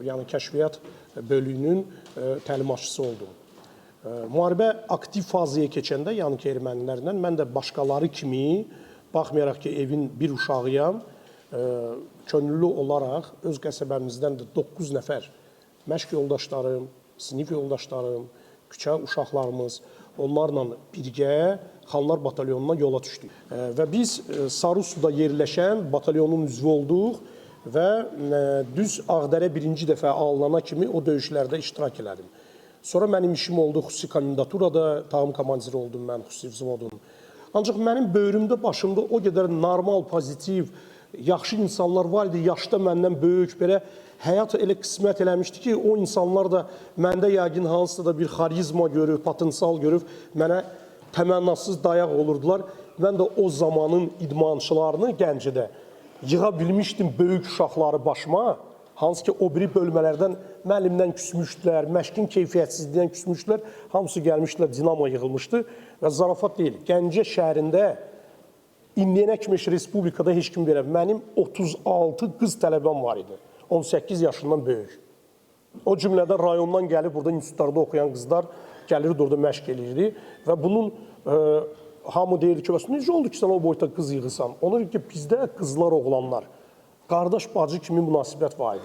yəni kəşfiyyat bölüyünün təlimatçısı oldum. Müharibə aktiv fazaya keçəndə, yəni ki, ermənilərlə, mən də başqaları kimi, baxmayaraq ki, evin bir uşağıyam, könüllü olaraq öz qəsəbəmizdən də 9 nəfər məşq yoldaşlarım, sinif yoldaşlarım, küçə uşaqlarımız, onlarla birgə Xanlar batalyonuna yola düşdük. Və biz Sarısuda yerləşən batalyonun üzvü olduq və düz Ağdərə birinci dəfə alınana kimi o döyüşlərdə iştirak elədim. Sonra mənim işim oldu xüsusi komendaturada, tağım komandiri oldum mən xüsusi vzvodun. Ancaq mənim böyrümdə, başımda o qədər normal, pozitiv, yaxşı insanlar var idi, yaşda məndən böyük, belə həyat elə qismət eləmişdi ki, o insanlar da məndə yəqin hansısa da bir xarizma görüb, potensial görüb, mənə təmənnasız dayaq olurdular. Mən də o zamanın idmançılarını Gəncədə yığa bilmişdim, böyük uşaqları başıma, hansı ki o biri bölmələrdən müəllimdən küsmüşdülər, məşqin keyfiyyətsizliyindən küsmüşdülər. Hamısı gəlmişdilər, Dinamo yığılmışdı və zarafat deyil. Gəncə şəhərində indiyənə kimi heç respublikada heç kim verə. Mənim 36 qız tələbəm var idi. 18 yaşından böyük. O cümlədən rayondan gəlib burada institutlarda oxuyan qızlar gəlirdi, orada məşq eləyirdi və bunun hamı deyirdi ki, bəs necə oldu ki, sən o boyda qız yığırsan? Ona görə ki, bizdə qızlar, oğlanlar qardaş bacı kimi münasibət var idi.